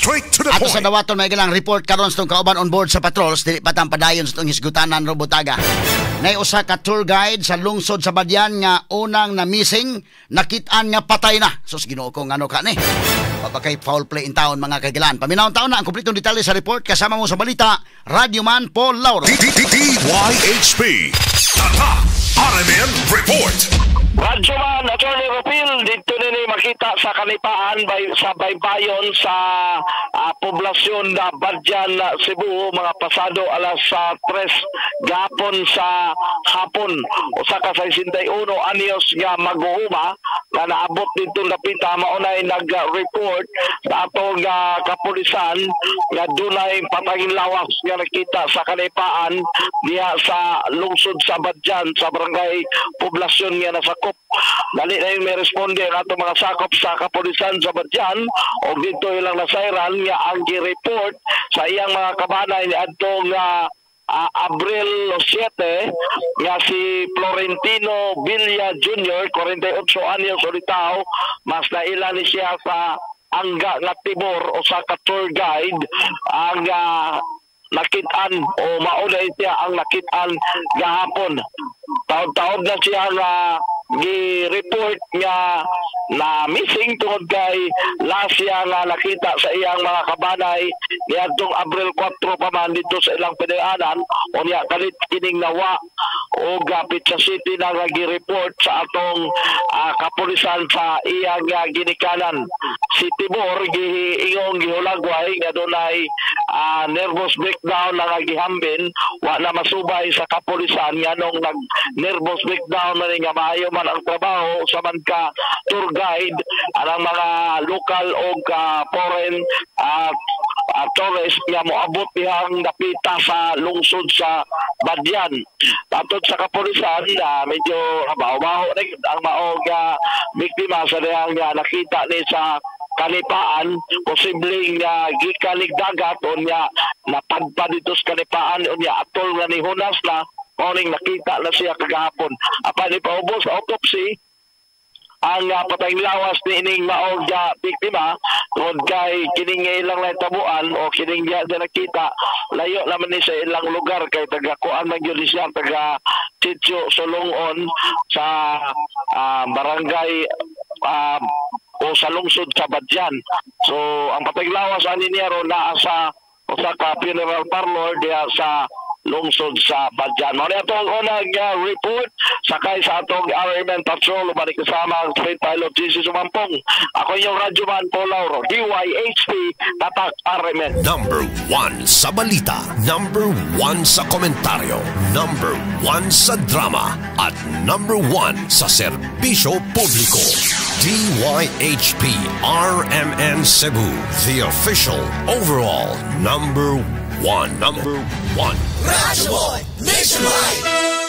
Straight to the Ato sa point. dawaton, may galang report karon sa itong kauban on board sa patrols, dili pa tang padayon sa itong hisgutanan Robutaga. Nay usa ka tour guide sa lungsod sa Badian nga unang na missing, nakit-an nga patay na. Sus, Ginoo ko, ngano ka ni? Papakay foul play in town, mga kaigilan. Paminawon taon na ang kompletong detalye sa report kasama mo sa balita, Radyoman Paul Lauro. DYHP. Tatak RMN Report. Radyoman, Attorney Rupil, dito nini makita sa Kanipaan bay, sa baybayon sa poblasyon na Badian, Cebu, mga pasado alas sa 3 gapon sa hapon. Usa ka 61 anyos nga maguhuma nga naabot dito napita maunay nag-report sa atong kapulisan nga dunay patayng lawas nga nakita sa Kanipaan diha sa lungsod sa Badian sa barangay Poblasyon nga nasakop. Dali na yung may responde ang atong mga sakop sa kapulisan sa Badian o dito ilang nasayran nga ang gi-report sa iyang mga kabanay ni adtong Abril 7 nga si Florentino Villa Jr., 48 anyos ulitaw, mas naila ni siya sa angga nga Tibor o sa ka tour guide ang nakit-an o mauna siya ang nakit-an gahapon. Taon-taon na siya nga gi-report nga na missing tungod kay last siya nga nakita sa iyang mga kabanay niadtong Abril 4 pa man dito sa ilang pinayanan. Unya kalit kining nawa og Pizza City na nga gi-report sa atong kapulisan sa iyang ginikanan. Si Tibor giingong gihulagway nga dunay nervous breakdown na nga gihambin, wa na masubay sa kapulisan nganong nag nervous breakdown na ni nga maayo man ang trabaho sa man ka tour guide anang mga lokal o ka foreign tourist nga moabot dihang dapita sa lungsod sa Badian. Atod sa kapulisan na medyo baho-baho na ang maog biktima sa dihang nga nakita ni sa Kanipaan, posibleng gikan nig dagat, unya napadpad dito sa Kanipaan, unya atol nga ni hunas na morning nakita na siya kagahapon. Apan ipaubos sa autopsy ang patayng lawas ni ining maog biktima tungod kay kining nga ilang nahitabuan o kining diya siya nakita, layo naman ni sa ilang lugar kay taga kuan man gyud siya, taga Sitio Solongon sa barangay o sa lungsod sa Badian. So ang patayng lawas ani niya ron naa sa usa ka funeral parlor diha sa lungsod sa Badian. Mao ni atong unang report sakay sa atong RMN Patrol uban kasama ang State Pilot GC Sumampong. Ako inyong radyoman Paul Lauro, DYHP Tatak RMN. Number 1 sa balita, number 1 sa komentaryo, number 1 sa drama, at number 1 sa serbisyo publiko. DYHP RMN Cebu, the official overall number 1. Number 1. Radyo Boy Nationwide!